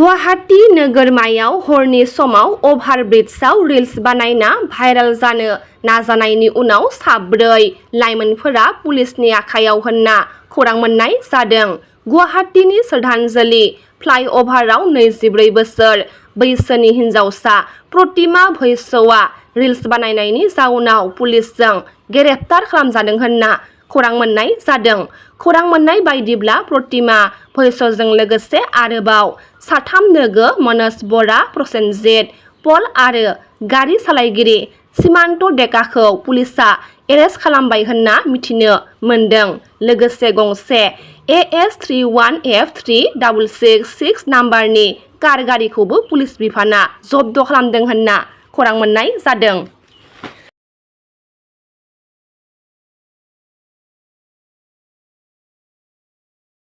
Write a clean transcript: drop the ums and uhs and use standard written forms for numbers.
गुवाहाटी नोगोरमायाव हरनि समाव अभारब्रिजआव रिल्स बानायना भाइरेल जानो नाजानायनि उनाव साब्रै लाइमोनफोरा पुलिसनि आखायाव होनना खौरां मोननाय जादों। गुवाहाटीनि श्रद्धांजलि फ्लाइअभाराव 24 बोसोर बैसोनि हिनजावसा प्रतिमा भैसआ रिल्स बानायनायनि जाउनाव पुलिसजों ग्रेप्तार खालामजादों होनना खौरां मोननाय जादों। खौरां मोननाय बायदिब्ला प्रतिमा भैसजों लोगोसे आरोबाव साथाम लोगो मनज बरा, प्रसेनजित पल आरो गारि सालायगिरि SMainao डेकाखौ पुलिसआ एरेस्ट खालामबाय होनना मिथिनो मोन्दों। लोगोसे गंसे AS31F3666 नाम्बारनि कार गारिखौबो पुलिस बिफाना जब्द खालामदों होनना खौरां मोननाय जादों।